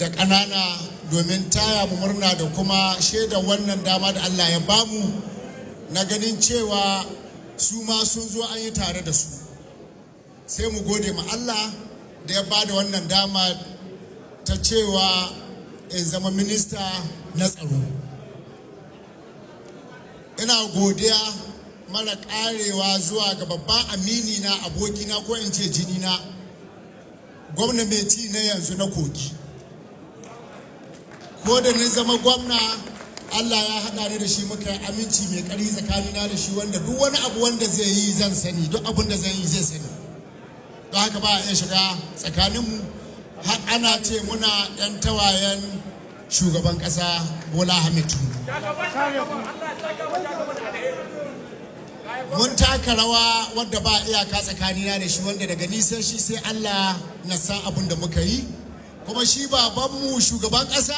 da ƙanana domin taya mu murna da kuma shaida wannan dama da Allah ya bamu na ganin cewa su ma sun zo an yi tare da su. Sai mu gode ma Allah da ya bada wannan dama ta cewa in zama minista na tsaro. Ina godiya mara karewa zuwa ga babban amini na, abokina, ko in ce jini na, gwamna mai ci na yanzu na Kogi. Ko da ni zama gwamna, Allah ya haɗa ni da shi, muka yi aminci mai ƙarfi tsakanina da shi, wanda duk wani abu wanda zai yi zan sani, duk abun da zan yi zai sani. Don haka ba a iya shiga tsakaninmu, har ana ce muna 'yan tawayen shugaban ƙasa Bola Ahmed Tinubu. Mun taka rawa wadda ba iyaka tsakanina da shi, wanda daga nisan shi sai Allah na san abin da muka yi, kuma shi babanmu shugaban ƙasa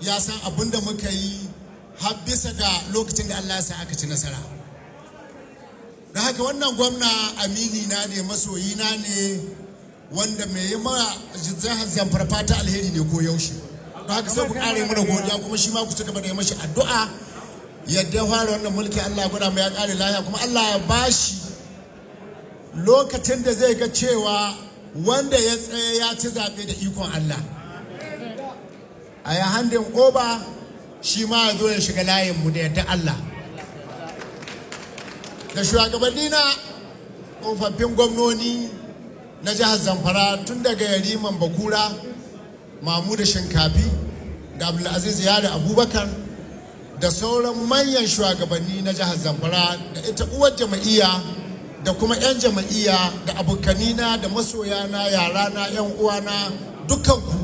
ya san abin da muka yi har bisa ga lokacin da Allah ya sa aka ci nasara. Da haka wannan gwamna amini na ne, masoyi na ne, wanda mai yi mara jihar Zamfara fata alheri ne ko yaushe. Don haka sai ku ƙara mana godiya, kuma shi ma ku ci gaba da yi mashi addu'a yadda ya fara wannan mulki, Allah ya gwada mu ya ƙare lafiya, kuma Allah ya bashi lokacin da zai ga cewa wanda ya tsaye ya ci zaɓe da ikon Allah. A yi handing over, shi ma ya zo ya shiga layinmu da yadda Allah. Da shugabanni na tsofaffin gwamnoni na jihar Zamfara, tun daga Yariman Bakura Mamuda Shinkafi da Abdulaziz Yari Abubakar da sauran manyan shugabanni na jihar Zamfara, da ita uwar jama'iyya da kuma 'yan jama'iyya da abokanina da masoyana, yarana, 'yan uwana, dukkanku,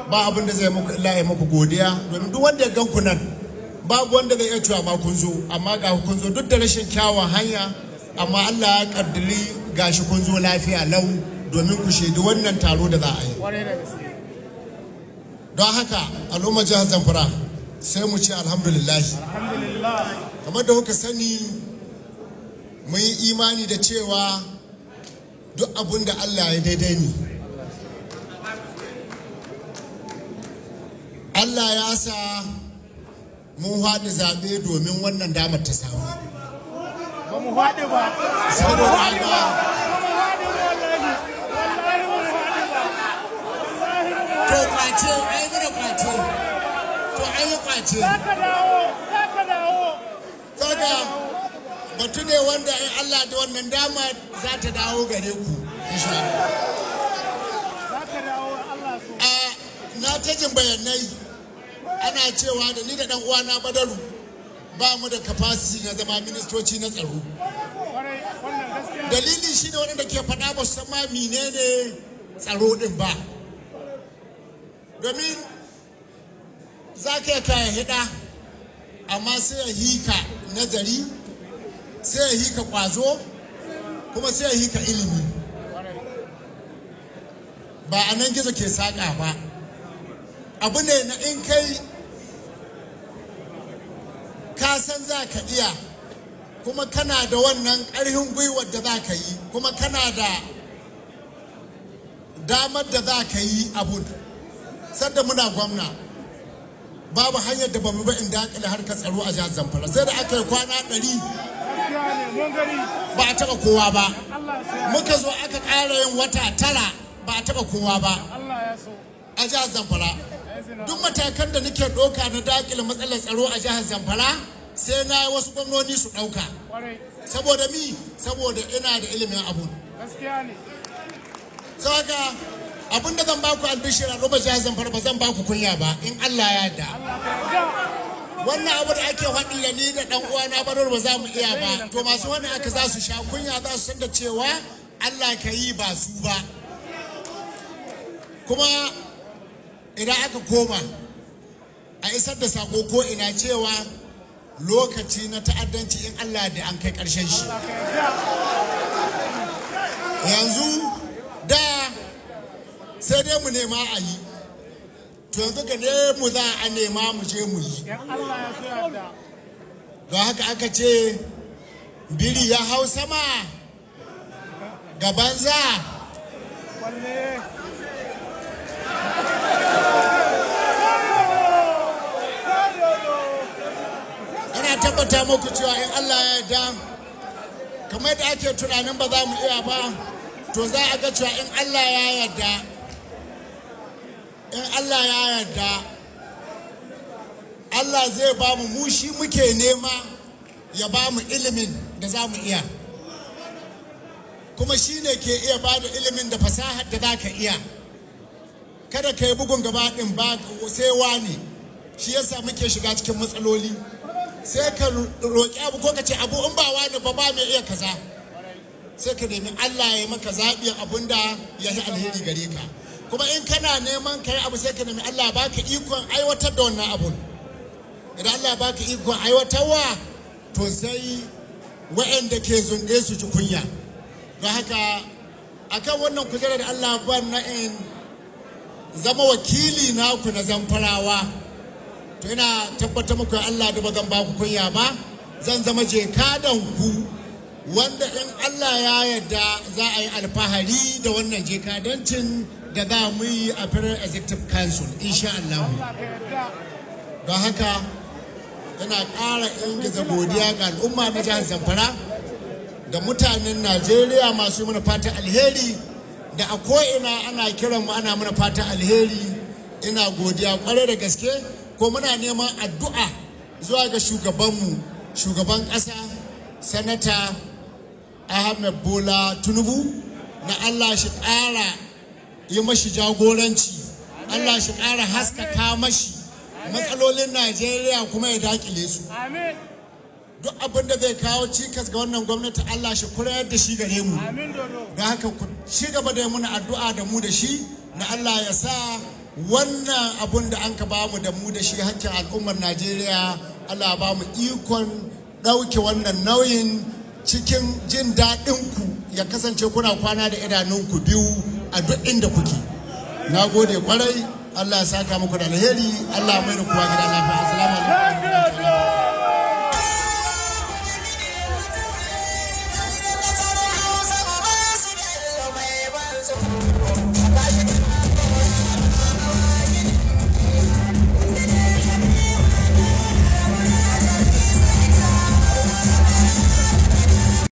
ba abin da zai muku illa ya muku godiya, domin duk wanda ya gan ku nan babu wanda zai iya cewa ma kun zo, amma ga kun zo duk da rashin kyawun hanya, amma Allah ya kaddari gashi kun zo lafiya lau domin ku shaidi wannan taro da za a yi. Don haka al'ummar jihar Zamfara, sai mu ce alhamdulillah. Kamar da kuka sani, mun yi imani da cewa duk abin da Allah ya daidai ne. Allah ya sa mun haɗu zaɓe domin wannan damar ta samu. Ba mu haɗu ba. Saboda haka Ba mu haɗu ba wallahi. Wallahi ba mu haɗu ba. Wallahi ba mu To kwace, ai mana kwace. To ai yi kwace. Za ka dawo, za ka dawo. Saboda batu ne wanda in Allah da wannan dama za ta dawo gare ku, insha Allah. Za ka dawo Allah so. A na ta jin bayanai ana cewa da ni da ɗan uwana Badaru ba mu da capacity na zama ministoci na tsaro. Kwarai, wannan gaskiya. Dalili shine waɗanda ke faɗa ba su san ma menene tsaro ɗin ba. Domin za ka yi kayan hida, amma sai ya hika nazari, sai ya hika ƙwazo, kuma sai ya hika ilimi. Ba a nan gizo ke saƙa ba. Abu ne na in kai ka san za ka iya, kuma kana da wannan ƙarfin gwiwar da za ka yi, kuma kana da damar da za ka yi abun. Sadda muna gwamna, babu hanyar da bamu ba in dakile harkar tsaro a jihar Zamfara. Sai da aka yi kwana 100 Gaskiya ne, mun gani. ba a taɓa kowa ba. Allah so. Muka zo aka ƙara yin wata 9 ba a taɓa kowa ba Allah ya so. a jihar Zamfara. Duk matakan da nake ɗauka na dakile matsalar tsaro a jihar Zamfara, sai na yi wasu gwamnoni su ɗauka. Kwarai, Saboda mi? Saboda ina da ilimin abun. gaskiya ne. Saboda abin da zan baku albishir a ruba jihar Zamfara, ba zan baku kunya ba in Allah ya yarda. Allah ka yarda. Wannan abu da ake faɗi da ni da ɗan uwana Badar ba za mu iya ba, to masu wani aka za su sha kunya, za su san da cewa Allah ka yi ba su ba. Kuma idan aka koma a isar da sako ko ina cewa lokaci na ta'addanci in Allah da an kai ƙarshen shi. Allah ka yarda. Yanzu da sai dai mu nema a yi, to yanzu ga ne mu za a nema mu je mu yi. In Allah ya so yarda. Don haka aka ce biri ya hau sama gaban za Walle. tabbata muku cewa in Allah ya yarda, kamar da ake tunanin ba za mu iya ba, to za a ga cewa in Allah ya yarda, in Allah ya yarda, Allah zai ba mu, mu shi muke nema ya ba mu ilimin da za mu iya, kuma shi ne ke iya ba da ilimin da fasahar da za ka iya. Kada ka yi bugun gaba ɗin ba sai wani, shi yasa muke shiga cikin matsaloli. Sai ka roƙi abu ko ka ce abu in ba wani ba ba mai iya kaza, sai ka nemi Allah ya maka zaɓin abun da ya yi alheri gare ka. Kuma in kana neman ka yi abu, sai ka nemi Allah baka ikon aiwatar da wannan abun. Idan Allah baka ikon aiwatarwa, to sai waɗanda ke zunɗe su ji kunya. Don haka akan wannan kujerar da Allah ban na in zama wakili naku na Zamfarawa, to ina tabbatar muku Allah da ba zan ba ku kunya ba. Zan zama jekadan ku wanda in Allah ya yarda za a yi alfahari da wannan jekadancin da za mu yi a Federal Executive Council, insha Allah. Don haka ina ƙara ingiza godiya ga al'umma na jihar Zamfara da mutanen Najeriya masu mana fatan alheri, da a ko'ina ana kiran mu ana mana fatan alheri. Ina godiya kwarai da gaske, ko muna neman addu'a zuwa ga shugabanmu, shugaban ƙasa, Sanata Ahmed Bola Tinubu, na Allah shi ƙara yi mashi jagoranci, Allah shi ƙara haskaka mashi matsalolin Najeriya kuma ya dakile su. Duk abin da zai kawo cikas ga wannan gwamnati, Allah shi kurayar da shi gare mu. Don haka ku ci gaba da muna addu'a da mu da shi, na Allah ya sa wannan abun da an ka ba mu da mu da shi hakkin al'ummar Najeriya, Allah ba mu ikon ɗauke wannan nauyin cikin jin daɗin ku, ya kasance kuna kwana da idanunku biyu a duk inda kuke. Na gode kwarai. Allah ya saka muku da alheri. Allah mai da kowa gida lafiya. Assalamu alaikum.